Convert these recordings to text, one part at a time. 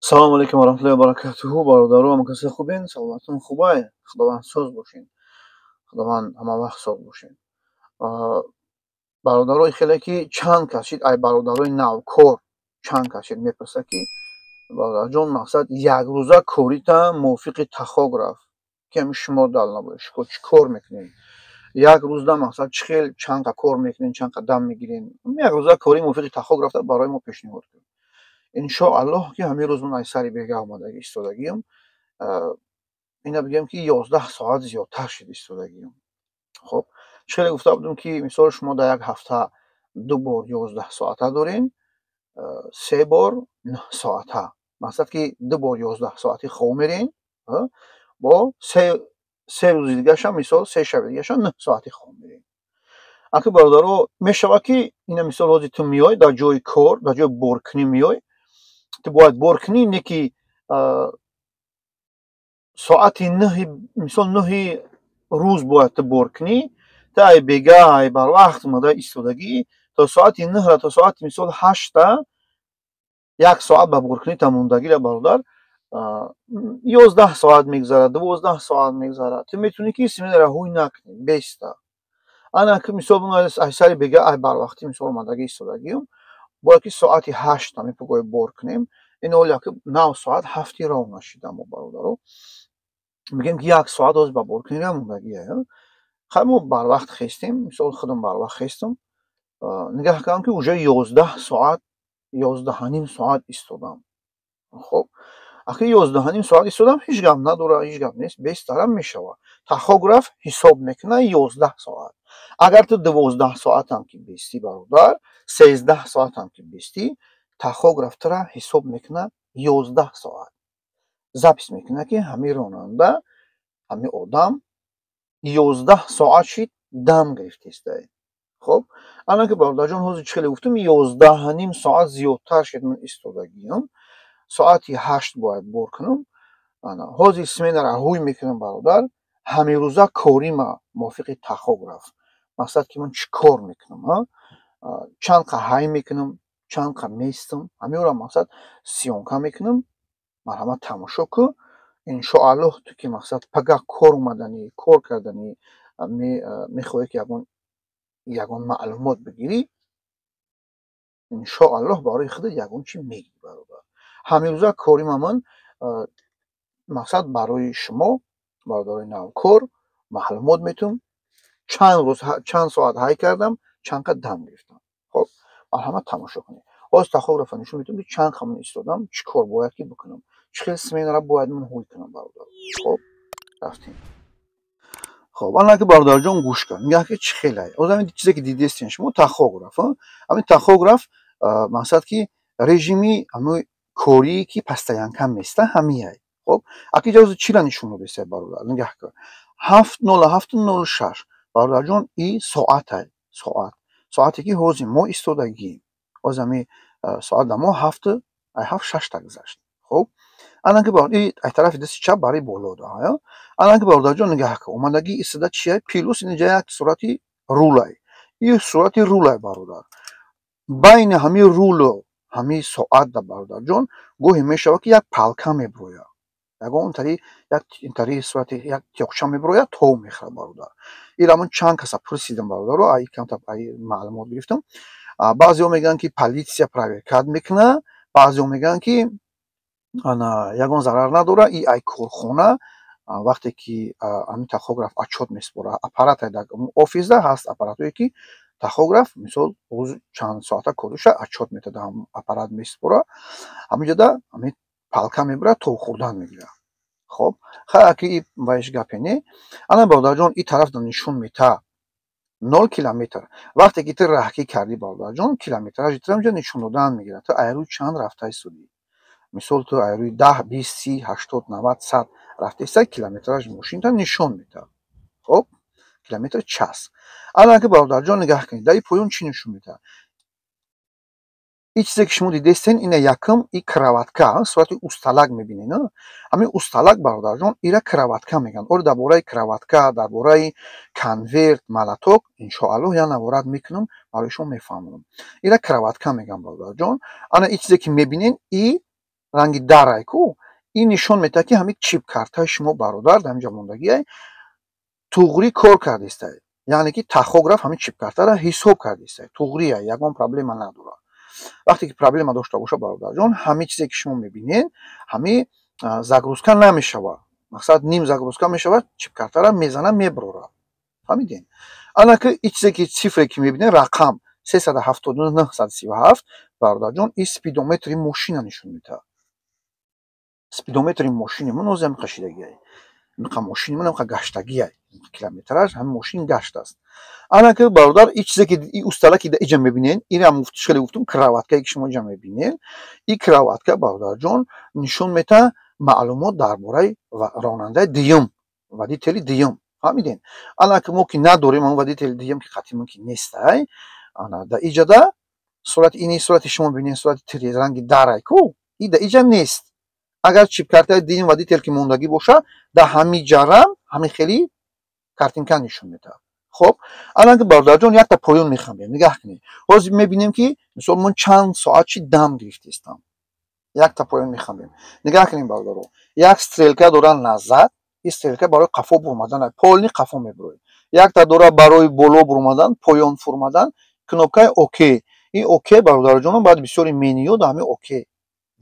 Салому алейкум ва раҳматуллоҳи ва баракатуҳу. Бародару, ҳама касе хубен? Саломатон хубай? Худованд соз бошен, Худованд ҳама вақт соз бошен. Бародарои хеле ки чанд кас шид, ай бародарои навкор чанд кас шид, мепурсад, ки бародарҷон, мақсад, якрӯза корита мувофиқи тахограф, ки ҳами шумо дал набояд, чӣ кор мекунед як рӯзда, мақсад, чӣ хел, чанд қа кор мекунед, чанд қа дам мегиред, як рӯза кори мувофиқи тахографта барои мо пешниҳод кунед. Иншоаллоҳ, ки ҳамин рӯз ман аз сари бега омадаги истодагиам, ина бигӯем, ки 11 соат зиёдтар шид истодагиам. Хоб, чӣ хеле гуфта будем, ки мисол шумо дар як ҳафта ду бор 11 соата дорем, се бор 9 соата. Мақсад, ки ду бор 11 соатӣ хоб мерем, бо се рӯзи дигаша, мисол, се шаби дигаша 9 соатӣ хоб мерем. Аки, бародаро, мешавад, ки ина мисол ҳозир ту меёй дар ҷои кор, дар ҷои боркунӣ меёй, ту бояд бор кунӣ, не ки соати нӯҳи, мисол, 9-и рӯз бояд ту бор кунӣ, ту ай бега, ай барвақт омада истодагӣ то соати 9-ра, то соати, мисол, 8-та, як соат ба боркунита мондагира, бародар, 11 соат мегузарад, 12 соат мегузарад, ту метавонӣ, ки сменара ҳуй накунӣ, беста. Ана ки мисол ай сари бега, ай барвақтӣ, мисол, омадагӣ истодагиам, бояд ки соати 8 ҳамин погоҳи бор кунем. Ин ҳоли ки нав соат 7-и ров нашида мо, бародаро, мегӯем, ки як соат ҳозир ба боркунира мондагия. Хай, мо барвақт хестем, мисол, худам барвақт хестам, нигаҳ кардам, ки уже 11 соат, 11.5 соат истодам. Хоб, ахи, 11.5 соат истодам, ҳеҷ гап надорад, ҳеҷ гап нест, бестарам мешавад. Тахограф ҳисоб мекунад 11 соат. Агар ту 12 соатам ки бестӣ, бародар, 13 соатам ки бестӣ, тахограф тура ҳисоб мекунад 11 соат, запись мекунад, ки ҳамин ронанда, ҳамин одам 11 соат шид дам гирифтестай. Хоб, ана ки, бародарҷон, ҳозир чӣ хеле гуфтам, 11.5 соат зиёдтар шид ман истодагиам, соати 8 бояд бор кунам. Ҳозир сменара ҳуй мекунам, бародар. Ҳамирӯза корима мувофиқи тахограф, мақсад, ки ман чӣ кор мекунам, чанд қа ҳай мекунам, чанд қа местам, ҳаминро, мақсад, съёмка мекунам. Марҳамат, тамошо кун. Иншоаллоҳ, ту ки, мақсад, пагаҳ кор омаданӣ, кор карданӣ мехоҳӣ, ки ягон маълумот бигирӣ, иншоаллоҳ, барои худат ягон чи мегирӣ, бародар. Ҳамирӯза корима ман, мақсад, барои шумо, бародарои навкор, маълумот метум, чанд рӯз, чанд соат ҳай кардам, чанд қа дам гирифтам. Хоб, марҳамат, тамошо кунед. Ҳозир тахографа нишон медиҳам, ки чанд қа ман истодам, чӣ кор бояд ки бикунам, чӣ хел сменара бояд ман ҳуй кунам, бародар. Хоб, рафтем. Хоб, ана ки, бародарҷон, гӯш кун, нигаҳ, ки чӣ хелай. Ҳозир ҳамин чизе ки дидестен шумо, тахограф, ҳамин тахограф, мақсад, ки режими ҳамин корие, ки постоянка места, ҳамияй. Хоб, аки ҷози чира нишон додеста, бародар, нигаҳ кун: 7:07:06. Бародарҷон, и соатай, соат, соате ки ҳозир мо истодагием, ҳозир ҳамин соат да мо ҳафту ай ҳафт шашта гузашт. Хоб, ана ки и ай тарафи дасти чап барои боло да. Ана ки, бародарҷон, нигаҳ кун, омадагӣ истода чия? Плюс инҷа як сурати рулай, и сурати рулай, бародар. Байни ҳамин рулу ҳамин соат да, бародарҷон, гоҳе мешавад, ки як палка меброяд, ягон тари, як тари сурати як тиёқча меброяд, тов мехӯрад, бародар. Ира ман чанд каса пурсидам, бародаро, ай камтар ай маълумот гирифтам. Баъзеҳо мегӯянд, ки полиция проверкат мекунад, баъзеҳо мегӯянд, ки ана ягон зарар надорад, и ай корхона вақте ки ҳамин тахограф отчёт месупорад, аппарат дар офисда ҳаст, аппаратое ки тахограф, мисол, рӯз чанд соата кориша отчёт метода, аппарат месупорад, ҳаминҷода ҳамин палка мебарад, тов хӯрдан мегирад. Хоб, хайр, ки и ваиш гапе не. Ана, бародарҷон, и тараф нишон мета 0 километр. Вақте ки ту раҳкӣ кардӣ, бародарҷон, километражи ту ҳамҷо нишон додан мегирад, ту айрӯи чанд рафта истодӣ. Мисол, ту айрӯи 10, 20, 30, 80, 90, 100 рафтаиста, километражи мошинта нишон медиҳад. Хоб, километр час. Ана ки, бародарҷон, нигаҳ кунед, дар и поён чӣ нишон медиҳад? И чизе ки шумо дидестен, ина якум и кроватка, сурати усталак мебинед. Ҳамин усталак, бародарҷон, ира кроватка мегӯянд. Оре, дар бораи кроватка, дар бораи конверт, молоток, иншоаллоҳ, як наворат мекунам, барои шумо мефаҳмонам. Ира кроватка мегӯянд, бародарҷон. Ана и чизе ки мебинед, и Ранги дарай ку, ин нишон медиҳад, ки ҳамин чип картаи шумо, бародар, дар ҳаминҷа мондагиай, туғрӣ кор кардистай, яъне ки тахограф ҳамин чип картаро ҳисоб кардистай, туғрия, ягон проблема надорад. Вақте ки проблема дошта боша, бародарҷон, ҳамин чизе ки шумо мебинед, ҳамин загрузка намешавад, мақсад, ним загрузка мешавад, чип картаро мезана, мебарорад. Фаҳмидем? Ана ки ин чизе ки цифре ки мебинед, рақам 37937, бародарҷон, ин спидометри мошина нишон медиҳад. Спидометри мошини ман ҳозир ҳамиқа шидагиай, ҳамиқа мошини ман ҳамиқа гаштагиай, километраж ҳамин мошин гаштааст. Ана ки, бародар, ин чизе ки и устала ки иҷа мебинед, инам хеле гуфтум, кроваткае ки шумо иҷа мебинед, ин кроватка, бародарҷон, нишон медиҳад маълумот дар бораи ронандаи дуюм, водители дуюм. Фаҳмидем? Ана ки мо ки надорем ан водители дуюм, ки қатъимон ки нестай. Ана да иҷада сурати, ини сурати шумо бинед, сурати ранги дарай ку, и да иҷа нест. Агар чипкартаи дуюм водитель ки мондагӣ боша, дар ҳамин ҷарам ҳамин хели картинка нишон медиҳад. Хоб, ана ки, бародарҷон, якта поён мехамем. Нигаҳ кунед, ҳозир мебинем, ки мисол ман чанд соат чи дам гирифтаистам. Якта поён мехамем. Нигаҳ кунем, бародаро, як стрелка дора назад, ин стрелка барои қафо бурмадан, полный қафо мебуроед. Якта дора барои боло бурмадан, поён фурмадан, кнопкаи окей. Ин окей, бародарҷонам, баъд бисёри меню дар ҳамин окей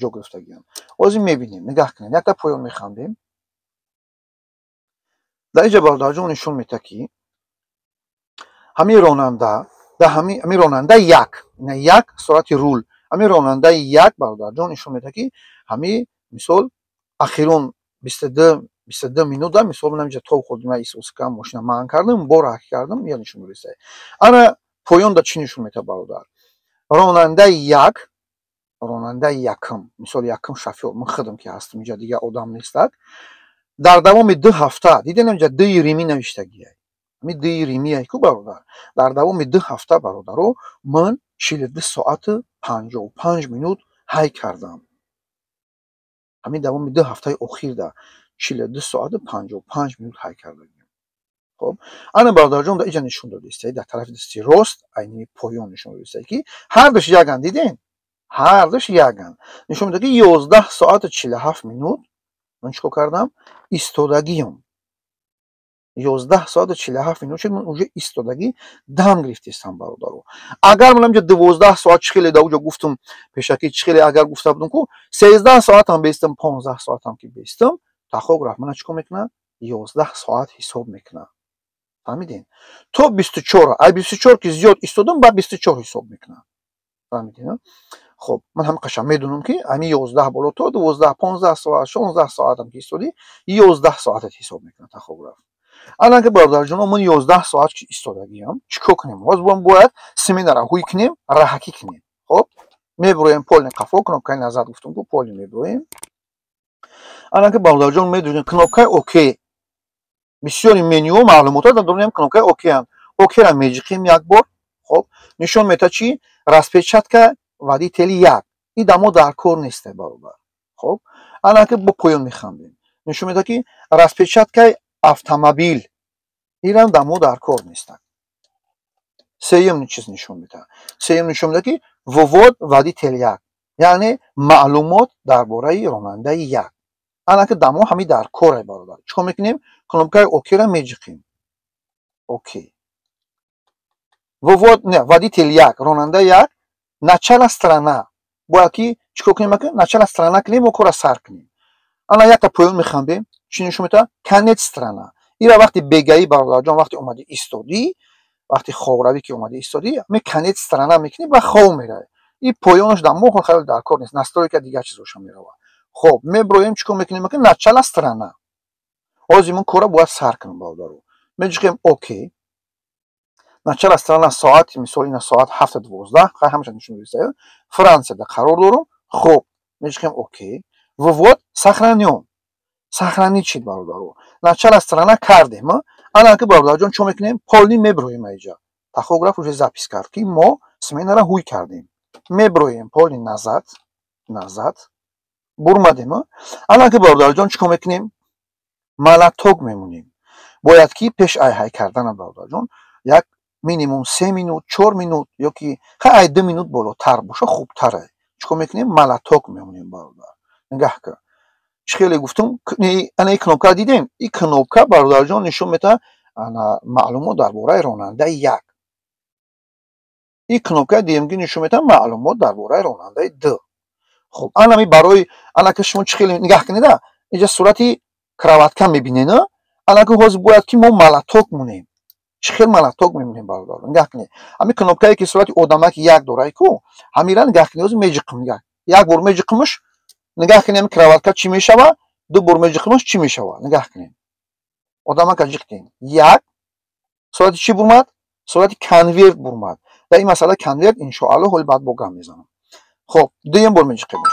ҷо гирифтагиам. Ҳозир мебинем. Нигаҳ кунед, якта поён механдем. Дар инҷа, бародарҷон, нишон медиҳад, ки ҳамин ронанда, ҳамин ронанда як, як сурати рул, ҳамин ронандаи як, бародарҷон, нишон медиҳад, ки ҳамин мисол ахирон 22 минута, мисол, ман ҳаминҷа тоб хӯрдим, исоска мошина манъ кардам, бо раҳ кардам, я нишон медиҳад. Ана поёнда чӣ нишон медиҳад, бародар? Ронандаи як, ронандаи якум, мисол, якум шофёр ман худам ки ҳастам, инҷа дигар одам нестак. Дар давоми 2 ҳафта, дидем, инҷа дуи римӣ навиштагиай, ҳамин дуи римиай ку, бародар, дар давоми 2 ҳафта, бародаро, ман 42 соату 55 минут ҳай кардам. Ҳамин давоми 2 ҳафтаи охирда 42 соату 55 минут ҳай кардагиам. Хоб, ана, бародарҷон, дар иҷа нишон додистай, дар тарафи дасти рост, айни поён нишон додистай, ки ҳардуш яган. Дидем, ҳардуш яган. Нишон медиҳад, ки 11 соату 47 минут ман чӣ кор кардам? Истодагиам. 11 соату 47 минут шуд, ман уже истодагӣ дам гирифтистам, бародаро. Агар ман ҳамҷа 12 соат, чӣ хеле дар уҷо гуфтум пешакӣ, чӣ хеле агар гуфта будум ку, 13 соатам бестам, 15 соатам ки бестам, тахограф мана чӣ кор мекунад? 11 соат ҳисоб мекунад. Фаҳмидем? То 24. Ай 24 ки зиёд истодам, ба 24 ҳисоб мекунад. Фаҳмидем? Хоб, ман ҳама қашан медонам, ки ҳамин 11 боло то 12, 15 соат, 16 соатам ки истодӣ, 11 соатат ҳисоб мекунад тахограф. Ана ки, бародарҷоно, ман 11 соат ки истодагиам, чӣ кор кунем? Ҳозир бояд сменара ҳуй кунем, раҳакӣ кунем. Хоб, мебуроем полный қафо, кнопкаи назад гуфтум ку, полный мебуроем. Ана ки, бародарҷон, медонем, кнопкаи окей, бисёри менюо маълумота дар дорем кнопкаи окейам. Окейра меҷиқем як бор. Хоб, нишон медиҳад чи? Распечатка водители як, и дамо дар кор несте, бародар. Хоб, ана ки бо поён механдем, нишон медиҳад, ки распечаткаи автомобил, инам дамо дар кор нестак. Сеюм чиз нишон медиҳад, сеюм нишон медиҳад, ки вывод водитель як, яъне маълумот дар бораи ронандаи як. Ана ки дамо ҳами дар коре, бародар. Чӣ кор мекунем? Кнопкаи окейра меҷиқем. Окей, вывод не, водитель як, ронанда як, начало страна. Бояд ки чӣ кор кунем? Начало страна кунем, мо кора сар кунем. Ана якта поён механдем, чӣ нишон медиҳад? Конец страна. Ира вақти бегаӣ, бародарҷон, вақти омадӣ истодӣ, вақти хобравӣ ки омадӣ истодӣ, ме конец страна мекунӣ, ба хоб меравӣ. И поёнаш дар мо хеле дар кор нест, настройка дигар чизоша меравад. Хоб, меброем, чӣ кор мекунем? Начало страна. Ҳозир ман кора бояд сар кунам, бародаро. Меҷиқем окей, начало страна, соат, мисол, ина соат 7:12, хай, ҳамаша нишон медиҳад, Франсияда қарор дорам. Хоб, меҷиқем окей, вывод сохранён, сохранить шид, бародаро. Начало страна кардем. Ана ки, бародарҷон, чо мекунем? Полный меброем. Аиҷа тахограф уже запись кард, ки мо сменара ҳуй кардем. Меброем полный назад, назад бурмадем. Ана ки, бародарҷон, чӣ кор мекунем? Молоток мемонем. Бояд ки пеш ай ҳай кардана, бародарҷон, як минимум 3 минут, 4 минут ё ки хай ай 2 минут болотар боша, хубтаре. Чӣ кор мекунем? Молоток мемонем, бародар. Нигаҳ кун, чӣ хеле гуфтум, ана ин кнопка дидем, ин кнопка, бародарҷон, нишон метаҳад маълумот дар бораи ронандаи як. Ин кнопкаи дуюмги нишон метаҳад маълумот дар бораи ронандаи ду. Хуб, анами барои анаки шумо чӣ хеле нигаҳ кунеда, инҷа сурати кроватка мебинед, анаки ҳозир бояд ки мо молоток монем. Чӣ хел молоток мемонем, бародар? Нигаҳ кунед, ҳамин кнопкае ки сурати одамаки як дорай ку, ҳамира нигаҳ кунед, ҳозир меҷиқм, нигаҳ, як бор меҷиқмш, нигаҳ кунед, ҳамин кроватка чӣ мешава, ду бор меҷиқмш, чӣ мешава? Нигаҳ кунед, одамака ҷиқдем, як сурати чӣ бурмад? Сурати конверт бурмад. Дар ин масъала конверт иншоалло ҳоли баъд бо гап мезанам. Хоб, дуюм бор меҷиқемш,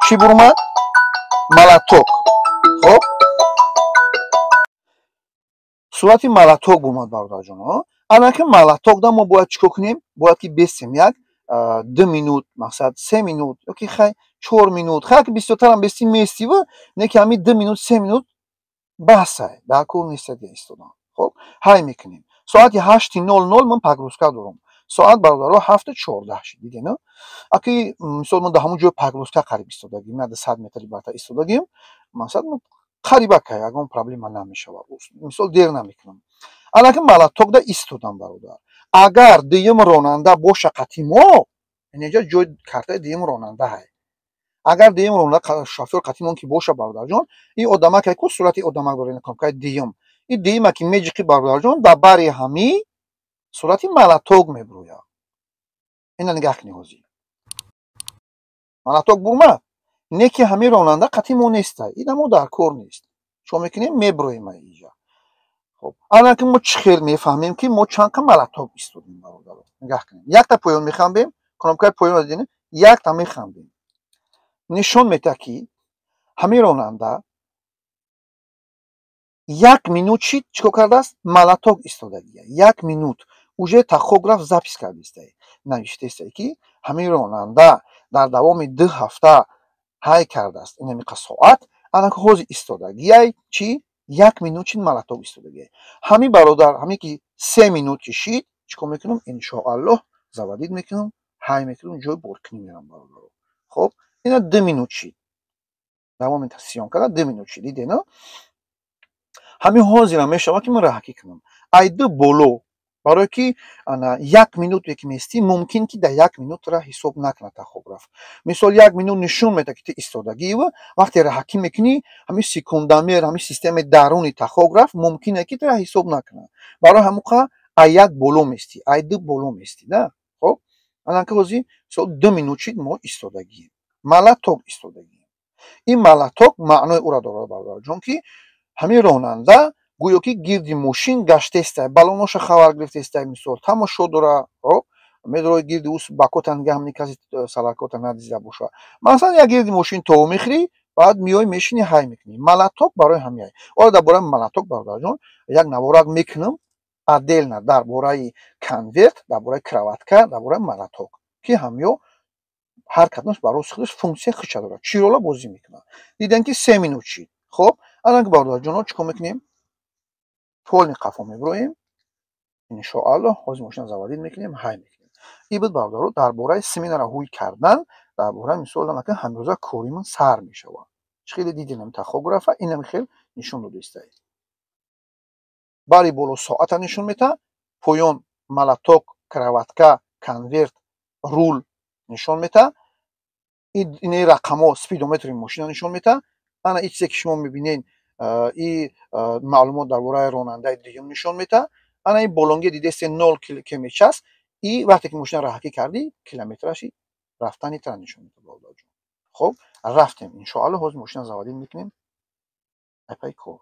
чӣ бурмад? Молоток. Хоб, сурати молоток бурмад, бародарҷон. Анаки молотокда мо бояд чӣ кор кунем? Бояд ки бестем як 2 минут, мақсад 3 минут ёки хай 4 минут, хай ки бисёртарам бести местива, не ки ҳамин 2 минут, 3 минут басай, дар кор нестад истодан. Хоб, ҳай мекунем. Соати 8:00 ман погрузка дорам. Соат, бародаро, 7:14 шид, дидена. Аки мисол ман дар ҳамон ҷои погрузка қариб истодагим, на 100 метри барта истодагим, мақсад қариба кай ягон проблема намешавад, мисол дер намекунам. Анаки молотокда истодам, бародар. Агар дуюм ронанда боша қати мо, инҷа ҷои картаи дуюм ронанда ҳай, агар дуюм ронанда шофёр қатимон ки боша, бародарҷон, ин одамаке ку сурати одамак дора, кнопкаи дуюм, ин дуюма ки меҷиқи, бародарҷон, дар бари ҳамӣ сурати молоток мебурӯяд. Ина нигаҳ кунед, ҳозир молоток бурмад, не ки ҳамин ронанда қати мо неста, ина мо дар кор нест. Чо мекунем? Мебуроем инҷа. Хоб, ана ки мо чӣ хел мефаҳмем, ки мо чанд қа молоток истодем, бародаро? Нигаҳ кунем, якта поён мехамбем, кнопкаи поён дидем, якта мехамбем, нишон метаҳад, ки ҳамин ронанда 1 минут чӣ кор кардааст? Молоток истодагия 1 минут. Уже тахограф запись кардистае, навиштаистае, ки ҳамин ронанда дар давоми 2 ҳафта ҳай кардааст инамиқа соат. Анаки ҳозир истодагияй чӣ? 1 минут чи молоток истодагияй ҳамин бародар. Ҳамин ки 3 минут кишид, чӣ кор мекунам? Иншоаллоҳ, заводить мекунам, ҳай мекунам, ҷои боркунӣ мерам, бародаро. Хоб, ина 2 минут шид, давоми съёмкада 2 минут шид, дидена. Ҳамин ҳозирам мешавад, ки ман раҳакӣ кунам ай ду боло, барое ки ана 1 минуте ки местӣ, мумкин ки дар 1 минутра ҳисоб накунад тахограф. Мисол, 1 минут нишон медиҳад, ки ту истодагиева, вақте раҳакӣ мекунӣ, ҳамин секундомер, ҳамин системаи даруни тахограф мумкине ки тура ҳисоб накунад. Барои ҳамуқа ай як боло местӣ, ай ду боло местӣ да. Хоб, анаки ҳозир мисол 2 минут шид, мо истодагием, молоток истодагием. Ин молоток маънои ӯра дорад, бародарҷон, ки ҳамин ронанда гӯё ки гирди мошин гаштеста, балоноша хабар гирифтеста, мисол тамошо дора, медорои гирди ӯ бакота нигаҳ мекунӣ, каси салакота надизда боша. Масалан, як гирди мошин то мехӯрӣ, баъд меои, мешинӣ, ҳай мекунӣ. Молоток барои ҳамин. Ола дар бораи молоток, бародарҷон, як наворак мекунам отдельно, дар бораи конверт, дар бораи кроватка, дар бораи молоток, ки ҳамё ҳар кадомаш барои худаш функсияи худша дорад, чӣ рола бозӣ мекунад. Дидем, ки 3 минут шид. Хоб, алан бародарҷоно, чӣ кор мекунем? Полный қафо мебуроем. Иншоаллоҳ, ҳозир мошина заводить мекунем, ҳай мекунем. Ин буд, бародаро, дар бораи сменара ҳуй кардан, дар бораи мисол анака ҳамрӯза коримон сар мешавад. Чӣ хеле дидем, тахографа инам хел нишон додистае: бари боло соата нишон метаҳад, поён молоток, кроватка, конверт, рул нишон метаҳад, ини рақамҳо спидометри мошина нишон метаҳад. Ана ин чизе ки шумо мебинед, и маълумот дар бораи ронандаи дуюм нишон метаҳад. Ана ин болонги дидесте, нол км час, и вақте ки мошина раҳакӣ кардӣ, километражи рафтани тра нишон метаҳад, бародарҷон. Хоб, рафтем. Иншоалло, ҳозир мошина заводить мекунем, айпай кор.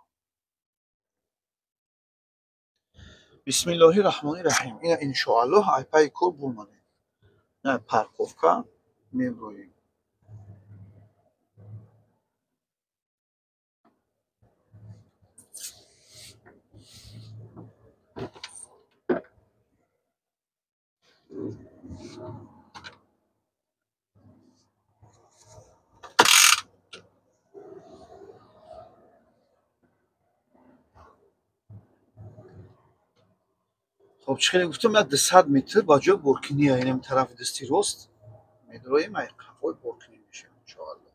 Бисмиллоҳи раҳмони раҳим. Ина, иншоаллоҳ, айпаи кор бумонем, парковка меброем. Хоб, чӣ хеле гуфтам, як 200 метр ба ҷои боркиния, инам тарафи дасти рост медроем, ай қафои боркинӣ мешавем, иншоалло.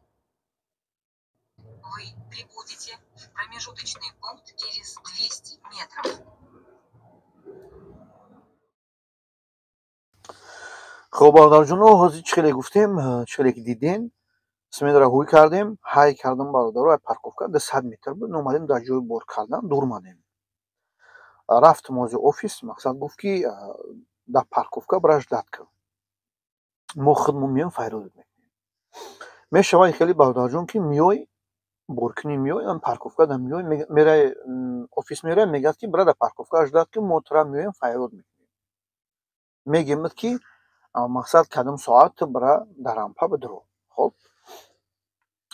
Вы прибудете в промежуточный пункт через 200 метров. Хоб, бародарҷоно, ҳозир чӣ хеле гуфтем, чӣ хеле ки дидем, сменаро ҳуй кардем, ҳай кардам, бародаро, парковка 200 метр буд, омадем дар ҷои бор кардан, дур омадем. Рафтем ҳозир офис, мақсад гуфт, ки дар парковка бира ждать кун. Мо худмон меоем, файродат мекунем. Мешавад хеле, бародарҷон, ки меой, боркунӣ меой, парковка да меой, мерай офис, мерай, мегӯяд, ки бира дар парковка ждать кун, мо тура меоем, файрод мекунем. Мегӯемад, ки мақсад кадом соат ту бира дар рампа бидуро. Хоб,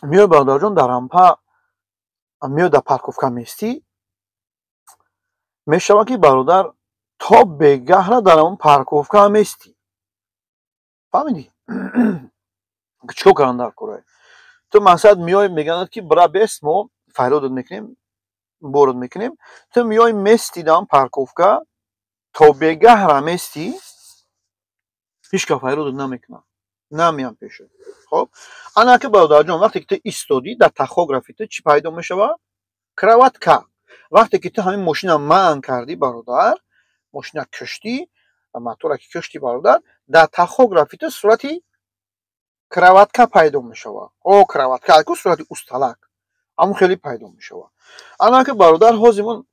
меой, бародарҷон, дар рампа меой, дар парковка меистӣ. Мешавад, ки, бародар, то бегаҳра дар ҳамон парковка меистӣ. Фаҳмидӣ, чӣ кор кардан дар кора? Ту мақсад меой, мегӯянд, ки бира бест, мо файродат мекунем, борот мекунем. Ту меой, местӣ дар ҳамон парковка, то бегаҳра местӣ, ҳеҷ кас файродат намекунад, намеям пешат. Хоб, ана ки, бародарҷон, вақте ки ту истодӣ, дар тахографи ту чӣ пайдо мешавад? Кроватка. Вақте ки ту ҳамин мошина манъ кардӣ, бародар, мошина куштӣ, мотора ки куштӣ, бародар, дар тахографи ту сурати кроватка пайдо мешавад. О, кроватка ку сурати усталак ҳамун хеле пайдо мешавад. Ана ки, бародар, ҳозир ман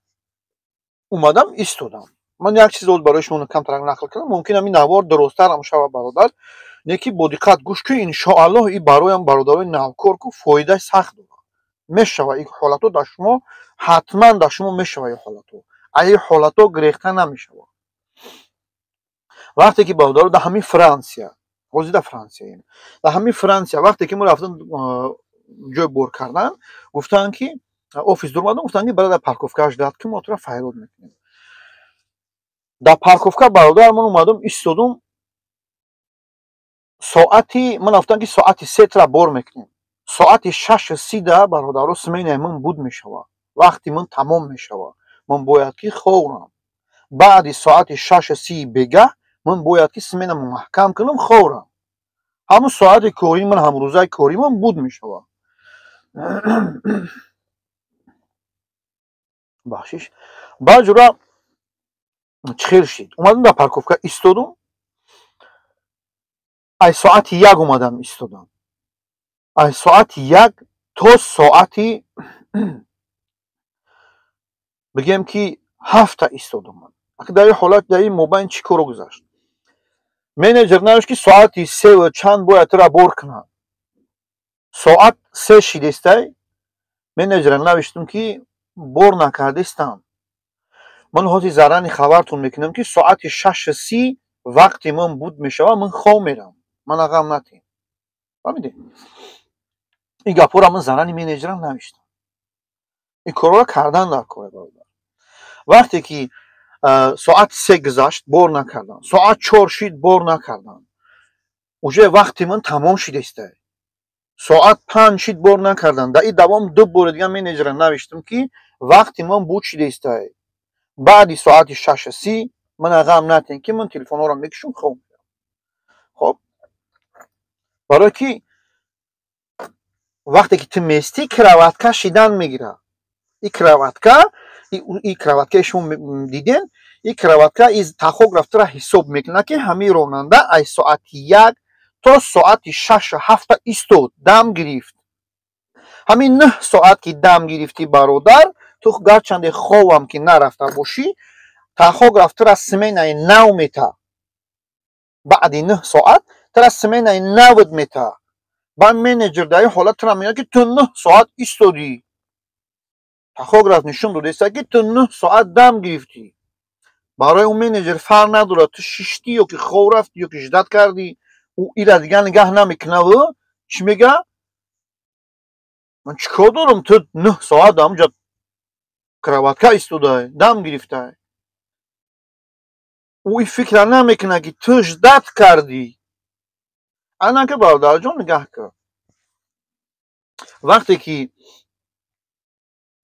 омадам, истодам. Ман як чиз барои шумо камтарак нақл кардам, мумкин ҳамин навор дурусттарам шавад, бародар, не ки бо диққат гӯш кун, иншоаллоҳ и бароям бародарои навкор ку фоидаи сахт дорад. Мешава ин ҳолатҳо дар шумо, ҳатман дар шумо мешава ин ҳолатҳо, ин ҳолатҳо гирехта намешава. Вақте ки, бародаро, дар ҳамин Франсия, ҳозир дар Франсияем, дар ҳамин Франсия, вақте ки мо рафтам ҷои бор кардан, гуфтанд, ки офис дур омадам, гуфтанд, ки бира дар парковка ждать ки мо тура файрод мекунем. Дар парковка, бародар, ман омадам, истодум. Соати ман гуфтам, ки соати 3 тра бор мекунем. Соати 6:30 да, бародаро, сменаи ман буд мешавад, вақти ман тамом мешавад, ман бояд ки ховрам. Баъди соати 6:30 бегаҳ ман бояд ки сменамо маҳкам кунам, ховрам. Ҳамун соати кории ман, ҳамрӯзаи кории ман буд мешавад. Бахшиш. Баъд ҷура чӣ хел шид? Омадам, дар парковка истодум. Ай соати 1 омадам, истодам. Ай соати 1 то соати, бигем ки, 7-та истодам ман. Дар ин ҳолат, дар ин мобайн чӣ коро гузашт? Менеҷер навишт, ки соати севу чанд бояд тура бор кунам. Соат 3 шидестай, менеҷера навиштам, ки бор накардистам. Ман ҳозир заранее хабартон мекунам, ки соати 6:30 вақти ман буд мешавад, ман хов мерам, мана ғам натем. Фаҳмидед? Ин гапҳоро ман заранее менеҷерам навиштам. Ин корро кардан дар коре, бародар. Вақте ки соати 3 гузашт, бор накардам. Соат 4 шид, бор накардам. Уже вақти ман тамом шидестай. Соат 5 шид, бор накардам. Дар ин давом ду бори дига менеҷера навиштам, ки вақти ман буд шидестай, баъди соати 6:30 мана ғам натем, ки ман телефонҳоро мекушам, хоб мерам. Хоб, барое ки вақте ки ту местӣ, кроватка шидан мегирад. И кроватка, и кроваткаи шумо диден, и кроватка из тахограф тура ҳисоб мекунад, ки ҳамин ронанда аз соати 1 то соати 6-у 7-та истод, дам гирифт. Ҳамин 9 соат ки дам гирифтӣ, бародар, ту гарчанде ховам ки нарафта бошӣ, тахограф тура сменаи нав мета. Баъди 9 соат тура сменаи навд мета. Баъд менеҷер дар ин ҳолат тура мегӯяд, ки ту 9 соат истодӣ, тахограф нишон додеста, ки ту 9 соат дам гирифтӣ. Барои ӯ менеҷер фарқ надорад, ту шиштӣ ё ки хов рафтӣ, ё ки ждать кардӣ, ӯ ира дига нигаҳ намекунаву чӣ мега? Ман чӣ кор дорам, ту 9 соат ҳамҷа кроватка истодай, дам гирифтай? Ӯ ин фикра намекунад, ки ту ждать кардӣ. Ана ки, бародарҷон, нигаҳ кун, вақте ки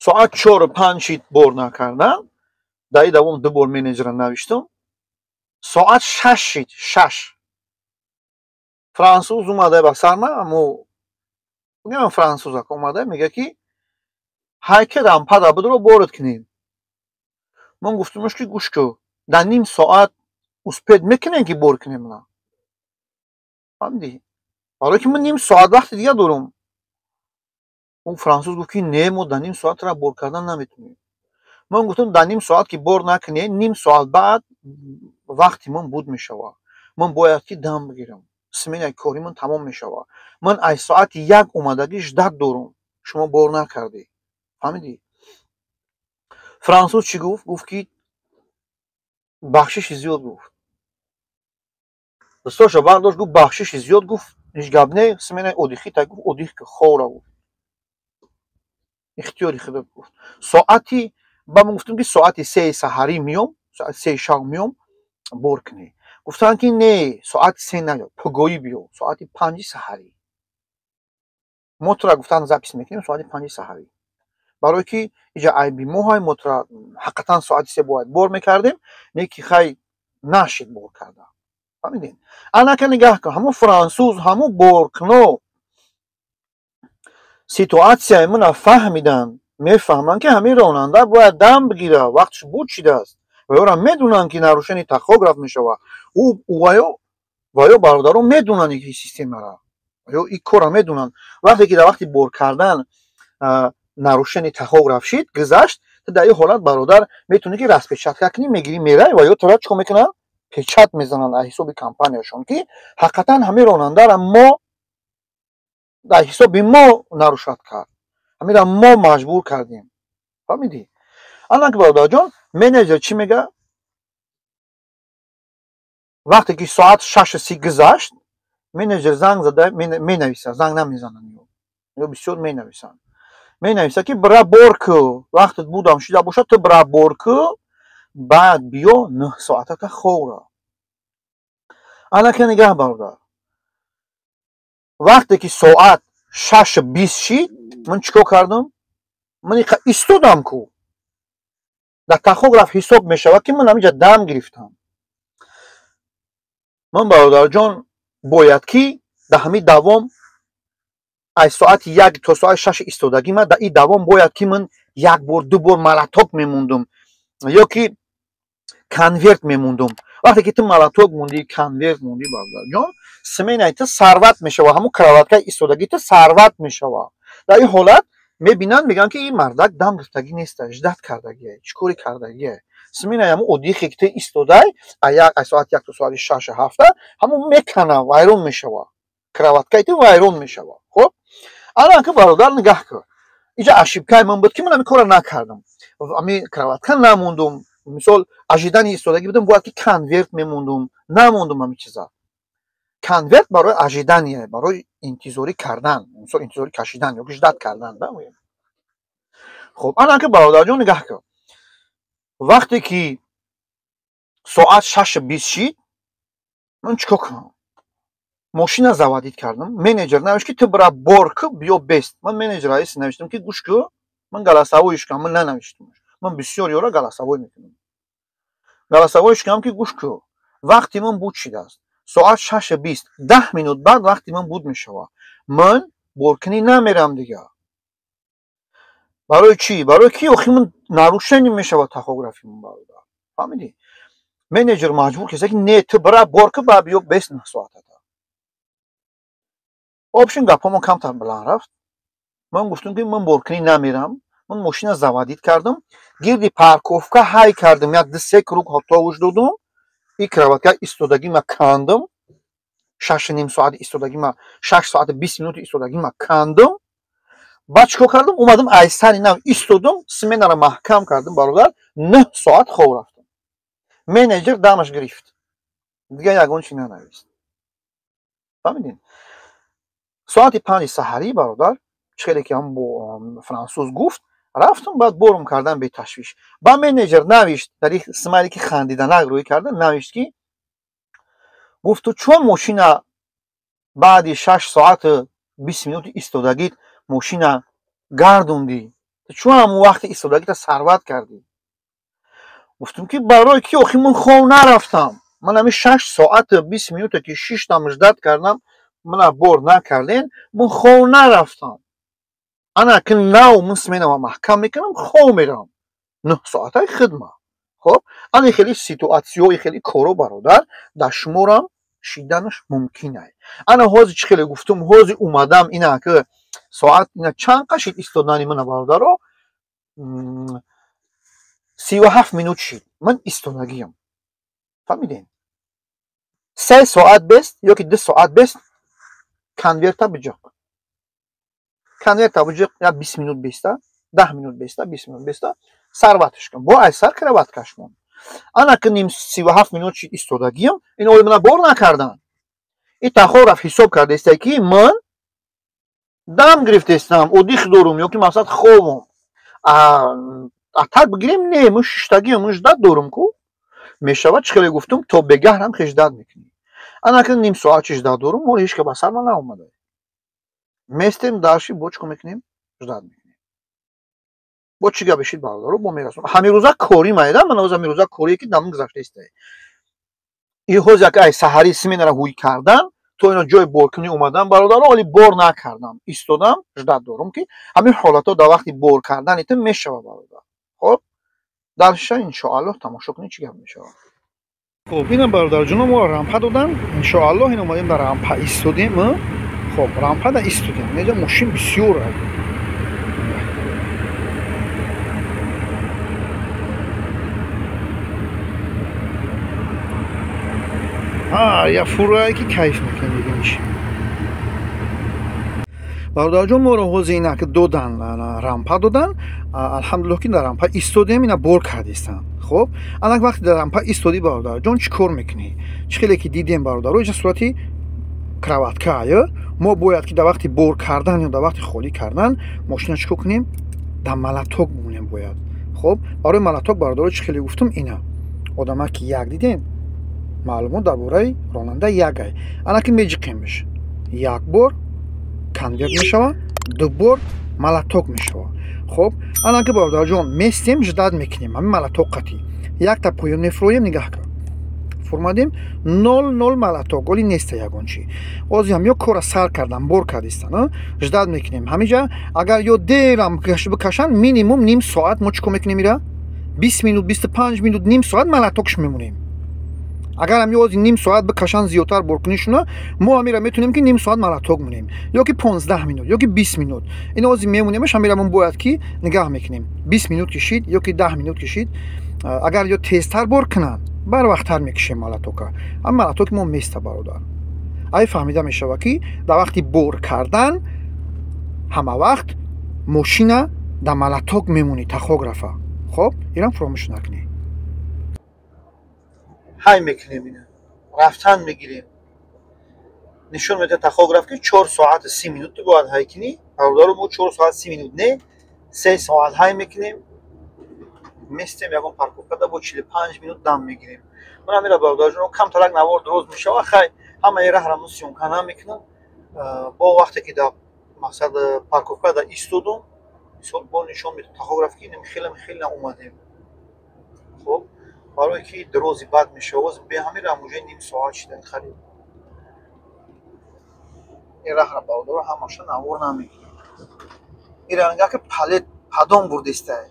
соат 4-у 5 шид, бор накардан. Дар ин давом ду бор менеҷера навиштам. Соат 6 шид, 6, франсуз омада ба сарма, амо бигӯям, франсузак омада, мега, ки Ҳайки рампада будро борид кунем. Ман гуфтумш, ки гӯш ку, дар ним соат успеть мекунем, ки бор кунем на? Фаҳмидӣ? Барое ки ман ним соат вақти дига дорам. Он француз гуфт, ки не, мо дар ним соатра бор кардан наметавонем. Ман гуфтам, дар ним соат ки бор накунем, ним соат баъд вақти ман буд мешавад, ман бояд ки дам бигирам, сменаи кори ман тамом мешавад. Ман аз соати 1 омадагӣ ждать дорам, шумо бор накардӣ. Фаҳмидӣ? Француз чӣ гуфт? Гуфт, ки бахшиши зиёд гуфт. Дасташа бардошт, гуфт, бахшиши зиёд гуфт, ҳеҷ гап не, сменаи отдыхи та гуфт, отдых ки хора гуфт, ихтиёри худат гуфт. Соати ба ман гуфтам, ки соати 3 саҳарӣ миём, соати 3 шаб миём, бор кунӣ. Гуфтанд, ки не, соати 3 наё, погоҳӣ биё, соати 5 саҳарӣ. Мо тура, гуфтанд, запись мекунем соати 5 саҳарӣ, барое ки иҷа айби мо ҳай. Мо тура ҳақиқатан соати 3 бояд бор мекардем, не ки хай нашид бор карда. Фаҳмидем? Анака нигаҳ кун, ҳамун франсуз, ҳамун боркуно ситуатсияи мана фаҳмиданд, мефаҳманд, ки ҳамин ронанда бояд дам бигира, вақташ буд шидааст. Ва ёра медонанд, ки нарушение тахограф мешавад. Ва ё бародарон медонанд ки системара, ё ин корра медонанд. Вақте ки дар вақти бор кардан нарушение тахограф шид, гузашт, ту дар ин ҳолат, бародар, метавонӣ ки распечатка кунӣ, мегирӣ, мерай, ва ё тура чӣ кор мекунанд? Печать мезананд аз ҳисоби компанияшон, ки ҳақиқатан ҳамин ронандара мо дар ҳисоби мо нарушать кард, ҳаминра мо маҷбур кардем. Фаҳмидӣ? Анак, бародарҷон, менеҷер чӣ мега? Вақте ки соат 6:30 гузашт, менеҷер занг зада менависа, занг намезананд ё бисёр менависанд, менависа, ки бира бор ку, вақтат будам шида бошад, ту бира бор ку, баъд биё, 9 соатака ховра. Анака нигаҳ, бародар, вақте ки соат 6:20 шид, ман чӣ кор кардам? Ман истодам ку, дар тахограф ҳисоб мешавад, ки ман ҳаминҷа дам гирифтам. Ман, бародарҷон, бояд ки дар ҳамин давом, аз соати 1 то соати 6 истодагӣ, ман дар ин давом бояд ки ман як бор, ду бор молоток мемондум ё ки конверт мемондум. Вақте ки ту молоток мондӣ, конверт мондӣ, бародарҷон, сменаи ту сорвать мешавад, ҳамун кроваткаи истодагӣ ту сорвать мешавад. Дар ин ҳолат мебинанд, мегӯянд, ки ин мардак дам гирифтагӣ неста, ждать кардагие, чӣ коре кардагие. Сменаи ҳамун отдыхе ки ту истодай аз соати 1 то соати шашу ҳафта, ҳамун мекана, вайрон мешавад, кроваткаи ту вайрон мешавад. Хоб, ана ки, бародар, нигаҳ кун, инҷа ошибкаи ман буд, ки ман ҳамин корро накардам, ҳамин кроватка намондум. Мисол, ожидание истодагӣ будам, бояд ки конверт мемондум, намондум ҳамин чиза. Конверт барои ожидание, барои интизорӣ кардан, мисол, интизорӣ кашидан ё ждать кардан. Хоб, ана ки, бародарҷон, нигаҳ кун, вақте ки соат 6:20 шид, ман чӣ кор кунам? Мошина заводить кардам. Менеҷер навишт, ки ту бира бор ку, биё бест. Ман менеҷер раиси навиштам, ки гӯш ку, ман голосовой ш кунам, ман нанавиштам, ман бисёр ёра голосовой мекунам. Голосовой ш кунам, ки гӯш ку, вақти ман буд шидааст, соат 6:20, 10 минут баъд вақти ман буд мешавад, ман боркунӣ намерам дига. Барои чӣ? Барои ки охи ман нарушение мешавад тахографи ман, бародар. Фаҳмидӣ? Менеҷер маҷбур кеса, ки не, ту бира бор ку, баъд биё бест 9 соатата. Общем, гапҳомон камтар баланд рафт. Ман гуфтам, ки ман боркунӣ намерам. Ман мошина заводить кардам, гирди парковка ҳай кардам, як ду се круг товуш додум, и кроватка истодагима кандам, 6:30 соати истодагима, 6 соати 20 минути истодагима кандам. Баъд чӣ кор кардам? Омадам, ай сари нав истодум, сменаро маҳкам кардам, бародар, 9 соат хоб рафтам. Менеҷер дамаш гирифт, дигар ягон чи нанавист. Фаҳмидин? Соати 5 саҳарӣ, бародар, чӣ хеле ки ҳам бо франсуз гуфт, рафтам, баъд борум кардан беташвиш. Ба менеҷер навишт, дар смайле ки хандиданак рӯй карда навишт, ки гуфт, ту чун мошина баъди 6 соату 20 минути истодагит мошина гардондӣ, ту чун ҳамун вақти истодагита сорвать кардӣ? Гуфтам, ки барои ки охи ман хов нарафтам, ман ҳамин 6 соату 20 минуте ки шиштам, ждать кардам, мана бор накарден, ман хов нарафтам. Ана ки нав ман сменама маҳкам мекунам, хоб мерам. 9 соатай хидма. Хоб, ана хеле ситуатсияи хеле коро бародар дар шуморам шиданаш мумкин ай. Ана ҳозир чӣ хеле гуфтум, ҳозир омадам ина ки соат ина чанд қашид истодани мана бародаро 37 минут шид. Ман истодагиям. Фаҳмидем? 3 соат бест ё ки 2 соат бест конверта биҷиқ. Конверта биҷиқ я 20 минут беста, 10 минут беста, 20 минут беста, сарватш кун. Бо ай сар кроваткаш мон. Ана ки ним 37 минут шид истодагиям, ин оли мана бор накардан. И тахораф ҳисоб кардаиста ки ман дам гирифтаистам, одих дорум ё ки мақсад хобам. А так бигирем, не, ман шиштагиам, ман ждат дорум ку. Мешавад чӣ хеле гуфтум, то бегаҳрам хеш ждат мекунӣ. Ана ки ним соат чи ждат дорум, моли ҳеч ка ба сар ман наомада. Местем дарши бо чӣ мекунем? Ждат мекунем. Бо чӣ гап ишид бародаро, бо мерасонам. Ҳамин рӯза корӣ майда, ман ҳозир ҳамин рӯза корие ки дам гузаштаиста. И ҳозир як ай саҳари сменара ҳуй кардан, то ино ҷои боркунӣ омадан бародаро, вале бор накардам. Истодам, ждат дорум ки ҳамин ҳолатҳо дар вақти бор кардани ту мешавад бародар. Хоб, дарша иншоаллоҳ тамошо кунед чӣ гап мешавад. Хоб, ина бародарҷоно мо рампа додан, иншоаллоҳ ин омадем дар рампа истодем. Хоб, рампада истодем. Инҷа мошин бисёр аст. Я фурае ки кайф мекунем бигӯмиш. Бародарҷон моро ҳозир инак додан, рампа додан. Алҳамдулиллоҳ ки дар рампа истодем, ина бор кардистам. Хоб, анак вақте дар рампа истодӣ бародарҷон чӣ кор мекунӣ? Чӣ хеле ки дидем бародаро, инҷа сурати кроватка ая. Мо бояд ки дар вақти бор кардан ё дар вақти холӣ кардан мошина чӣ кор кунем? Дар малаток бимонем бояд. Хоб, барои малаток бародаро чӣ хеле гуфтум ина. Одама ки як дидем, маълумот дар бораи ронанда як ай. Ана ки меҷиқемш. Як бор конверт мешава, ду бор малаток мешава. Хоб, ана ки бародарҷон местем, ждат мекунем ҳамин малаток қатӣ. Якта поён мефуроем, нигаҳ кун. Фурмадем 0-0 малаток, оли неста ягон чӣ. Ҳозир ҳам ё кора сар кардан, бор кардистан, ждат мекунем. Ҳаминҷа агар ё дерам бикашанд, минимум ним соат мо чӣ кор мекунем ира? 20 минут, 25 минут, ним соат малатокш мемонем. Агар ҳам ё ним соат бикашанд зиёдтар боркунишуна, мо ҳамира метавонем ки ним соат малаток монем, ё ки 15 минут, ё ки 20 минут. Ин ҳозир мемонемаш, ҳамира мо бояд ки нигаҳ мекунем. 20 минут кишид ё ки 10 минут кишид. Агар ё тезтар бор кунанд, барвақттар мекишем малатока. Ам малатоки мо места бародар. Ай фаҳмида мешавад ки дар вақти бор кардан ҳама вақт мошина дар малаток мемонӣ, тахографа. Хоб, инам фаромӯш накунӣ. Ҳай мекунем ина. Рафтан мегирем. Нишон медиҳад тахограф ки 4 соат 30 минут бояд ҳай кунӣ. Бародаро мо 4 соат 30 минут не, 3 соат ҳай мекунем. Местем ягон парковкада бо 45 минут дам мегирем. Ман ҳамира бародарҷон камтарак навор дроз мешавад. Хай ҳамаи раҳра мо съёмка намекунам. Бо вақте ки дар мақсад парковкада истодум, мисол бо нишон медиҳад тахограф ки хеле хеле омадем. Хоб, барое ки дрози бад мешавад, бе ҳамин рамуҷаи ним соат шида харид. Ин раҳра бародаро ҳамаша навор намегирем. Ира нигаҳ ки палет падон бурдистай.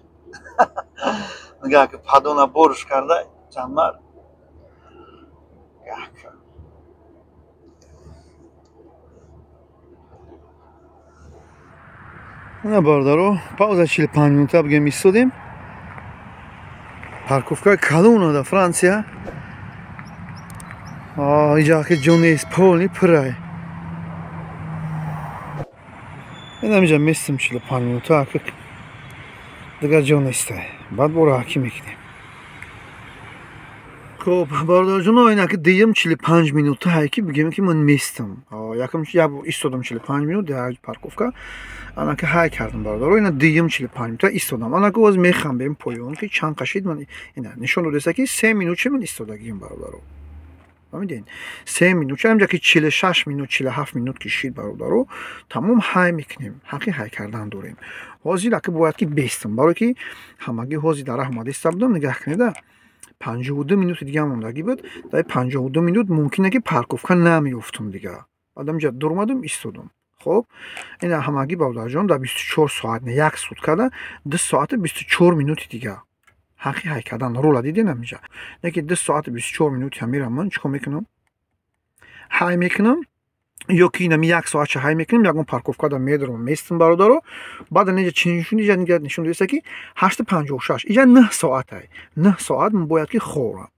Нигаҳ ки падона борш карда ҷанмар. Нигаҳ ки. Ина бародаро, пауза 45 минута бигем истодем. Парковка калона дар Франсия. Иҷа ки ҷо нест, полни пурай. Инам иҷа местем 45 минута, ки дигар ҷо нестай. Баъд бо раҳакӣ мекунем. Хоб, бародарҷоно, ина ки диюм 45 минута ҳай ки бигем ки ман местам. Якум як бор истодам 45 минут дар парковка. Ана ки ҳай кардам бародаро, ина диюм 45 минута истодам. Ана ки боз мехам бем поён ки чанд қашид ман ина нишон додеста ки 3 минут чи ман истодагием бародаро. Фаҳмидед? 3 минут чи ҳамҷа ки 46 минут, 47 минут кишид бародаро, тамом ҳай мекунем. Ҳаққи ҳай кардан дорем. Ҳозир аки бояд ки бестам, барое ки ҳамагӣ ҳозир дар раҳ омада истода будам, нигаҳ кунеда. 52 минути дига мондагӣ буд. Дар 52 минут мумкин ки парковка намеёфтум дига. Баъд ҳамҷа дур омадам, истодам. Хоб, ина ҳамагӣ, бародарҷон, дар 24 соат, не, як суткада 2 соату 24 минути дига ҳаққи ҳай кардан. Рула дидем ҳаминҷа, не ки 2 соату 24 минути ҳамира ман чӣ кор мекунам? Ҳай мекунам ё ки инами як соатша ҳай мекунем, ягон парковкада медорам, местам, бародаро. Баъд инҷа чӣ нишон, иҷа нишон додеста, ки 8:56, иҷа 9 соатай, 9 соат ман бояд ки хӯрам.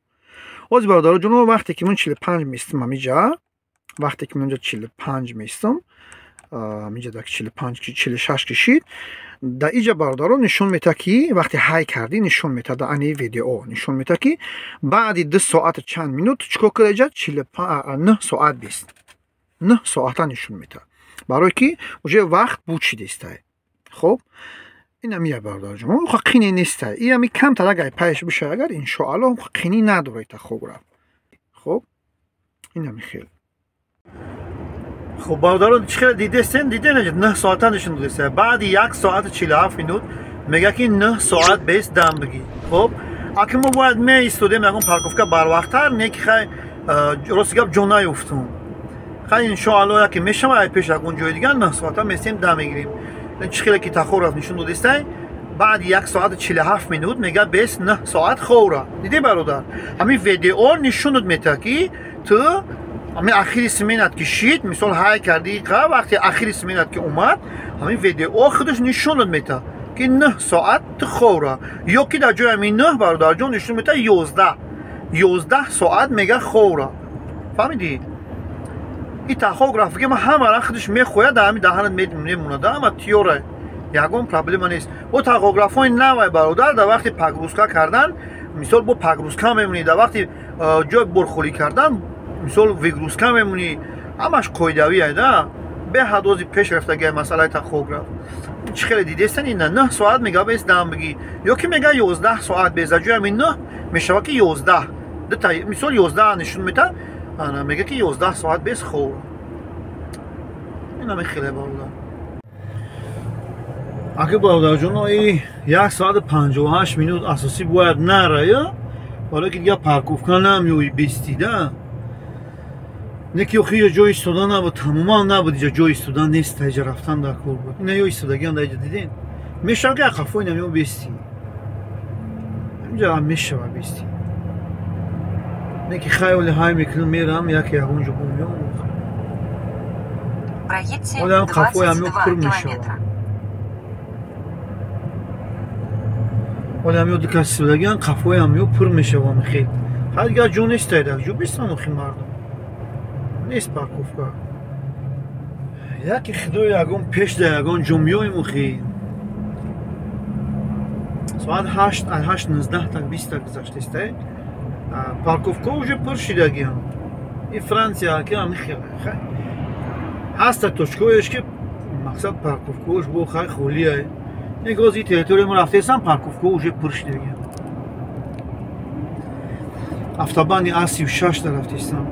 Ҳозир, бародаро ҷоно, вақте ки ман 45 местам ҳамиҷа, вақте ки ман инҷа 45 местам, ҳаминҷа дар 45, 46 кишид, дар иҷа, бародаро, нишон метаҳад, ки вақте ҳай кардӣ, нишон метаҳад, дар ани ВДО нишон метаҳад, ки баъди 2 соату чанд минут чӣ кор кара? Иҷа 9 соат бист, 9 соата нишон метаҳад, барое ки уже вақт буд шидестай. Хоб, инамия, бародарҷон, қине нестай, иами камтар агар пайш бишавад, агар иншоаллоҳ қинӣ надорад тахограф. Хоб, инами хел. Хуб, бародарон, чӣ хеле дидестен, диден, 9 соата нишон додеста. Баъди 1 соату 47 минут мега, ки 9 соат бес дам бигӣ. Хуб, аки мо бояд меистодем ягон парковка барвақттар, не ки хай, рости гап, ҷо наёфтум. Хай, иншоалло, яке мешава, ай пеш ягон ҷои дигар 9 соата местем, дам мегирем. Чӣ хеле ки тахограф нишон додестай, баъди 1 соату 47 минут мега бес 9 соат ховра. Дидӣ, бародар, ҳамин ВДО нишонат метаҳад, ки ту ҳамин ахири сменат ки шид, мисол, ҳай кардӣ, қа вақти ахири сменат ки омад, ҳамин ВДО худаш нишонат метаҳад, ки 9 соат ту ховра, ё ки дар ҷои ҳамин 9, бародарҷон, нишон метаҳад 11, 11 соат мега ховра. Фаҳмидӣ? И тахограф ки ма ҳамара худаш мехояд, дар ҳамин даҳанат мемонад, ҳама тиёра, ягон проблема нест. Бо тахографҳои навай, бародар, дар вақти погрузка кардан, мисол, бо погрузка мемонӣ, дар вақти ҷои борхолӣ кардан, мисол, выгрузка мемонӣ, ҳамаш қоидавӣ да, беҳад ози пеш рафтагиай масъалаи тахограф. Чӣ хеле дидестан, ина 9 соат мега бес дам бигӣ, ё ки мега 11 соат бес, дар ҷои ҳамин 9 мешавад ки 11, дута, мисол, 11 нишон метаҳад, ана мега, ки 11 соат бес хӯр. Инами хеле, бародар. Аки, бародарҷоно, и 1 соату 58 минут асосӣ бояд нарая, барое ки дигар парковка намеои бестида. Не ки охи иҷа ҷои истода набуд, тамоман набуд, иҷа ҷои истода нест, иҷа рафтан дар кор буд. Ина ё истодагиам дар иҷа дидем, мешавад ки ақафо инам ё бести, инҷа мешава бести. Не ки хайоли ҳай мекунам, мерам, яке ягон ҷо бомеом. Проедьте Одам қафоям ё 22 пур мешавад. километра. Одам ё ду кас истодагиам, қафоям ё пур мешавам. Хел ҳай, дигар ҷо нест, айдак ҷо бистам, охи мардум нест парковка. Яке худо ягон пеш да ягон ҷо меоем. Охи соат 8, ай 8:19 так 20 так гузаштестай, парковка уже пур шидагиам. И Франсия ки ҳами хеле хай ҳаста точкоеш, ки мақсад парковкаош бо хай холиай. Негоз и территория мо рафтесам, парковка уже пур шидагиам. Автобани А36 да рафтесам.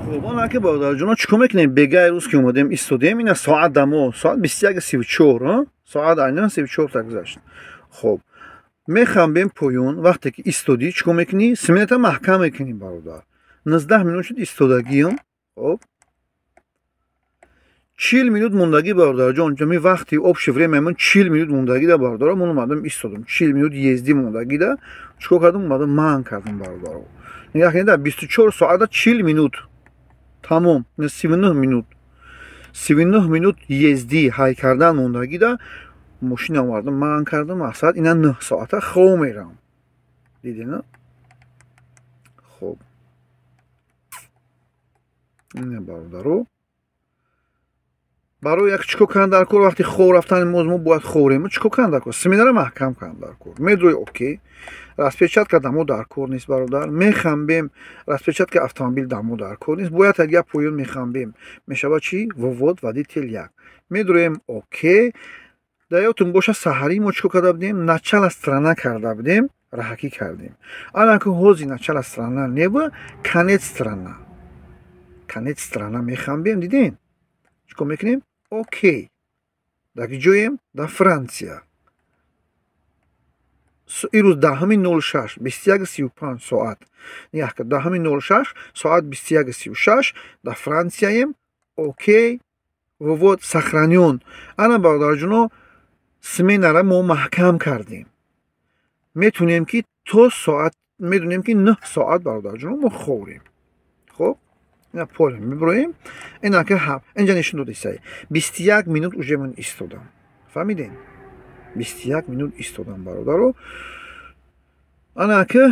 Хуб, он аки, бародарҷоно, чӣ кор мекунем? Бегаи рӯз ки омадем, истодем, ина соат дамо соат 21:34, соат айнан 34 та гузашт. Хуб, мехамбем поён. Вақте ки истодӣ, чӣ кор мекунӣ? Смената маҳкам мекунӣ, бародар. 19 минут шуд истодагиам. Хуб, 40 минут мондагӣ, бародарҷон, ҷами вақти общее время ман 40 минут мондагида, бародаро, ман омадам истодам. 40 минут езди мондагида чӣ кор кардам? Омадам манъ кардам, бародаро. Нигоҳ кунед, 24 соата 40 минут тамом, 39 минут, 39 минут езди ҳай кардан мондагида мошина овардам, манъ кардам. Мақсад, ина 9 соата хов мерам. Дидена? Хуб, ина, бародаро, барои як чӣ кор кардан дар кор? Вақти хов рафтани моз мо бояд ховрем, чӣ кор кардан дар кор? Сменара маҳкам кардан дар кор. Медрои, окей, распечатка дамо дар кор нест, бародар. Мехамбем, распечатка автомобил дамо дар кор нест. Бояд як поён мехамбем, мешавад чӣ? Вывод водитель як. Медроем, окей. Дар ёдтон боша, саҳарӣ мо чӣ кор карда будем? Начало страна карда будем, раҳакӣ кардем. Ана ки ҳози начало страна неба, конец страна, конец страна мехамбем. Дидем, чӣ кор мекунем? Окей. Дар ки ҷоем? Дар Франсия. Ирӯз 10:06, 21:35 соат. Нигоҳ кар, 10:06, соат 21:36 дар Франсияем. Окей, вывод сохранён. Ана, бародарҷоно, сменара мо маҳкам кардем. Метунем ки то соат, медонем ки 9 соат, бародарҷоно, мо хӯрем. Хоб, ина поле мебироем, инаки инҷа нишон додисай, 21 минут уже ман истодам. Фаҳмидем? 21 минут истодам, бародаро. Анаки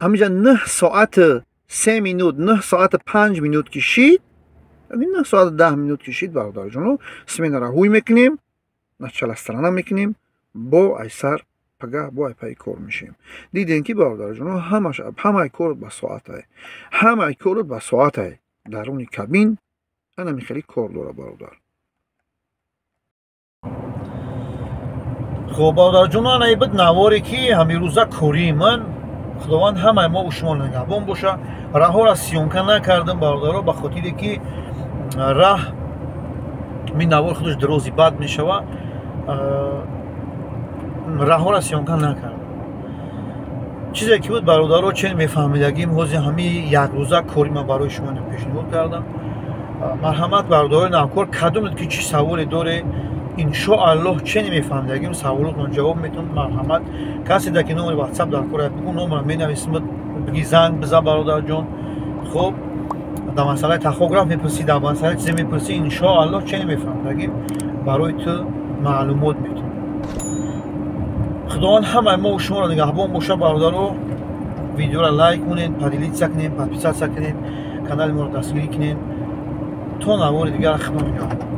ҳаминҷа 9 соати 3 минут, 9 соати 5 минут кишид, 9 соати 10 минут кишид, бародарҷоно, сменара ҳуй мекунем, начало страна мекунем, бо айсар пага бо айпаи кор мешем. Дидем ки, бародарҷоно, ҳамаи кор ба соатай, ҳамаи кор ба соатай. Даруни кабин анами хеле кор дора, бародар. Хоб, бародарҷоно, ана буд наворе ки ҳамирӯза кории ман. Худованд ҳамаи мо шумо нигаҳбон боша. Раҳоро съёмка накардам, бародаро, ба хотире ки раҳ ми навор худаш дрози бад мешава. Раҳоро съёмка накардам. Чизе ки буд, бародаро, чен мефаҳмидагим, ҳозир ҳами якрӯза кори ман барои шумо пешниҳод кардам. Марҳамат, бародарои навкор, кадомед ки чӣ саволе доре, иншоаллоҳ, чене мефаҳмидагим, саволотон ҷавоб метавон. Марҳамат, касе да ки номери ватсап дар кор бигӯ, номера менависим, биги занг биза, бародарҷон. Хоб, дар масъалаи тахограф мепурсӣ, дар масъалаи чизе мепурсӣ, иншоаллоҳ, чене мефаҳмидагим, барои ту маълумот метавон. Худованд ҳамаи мо шуморо нигаҳбон боша, бародаро. Видеоро лайк кунед, поделиться кунед, подписаться кунед, канали моро дастгирӣ кунед. То навори дигар, худо нигаҳбон.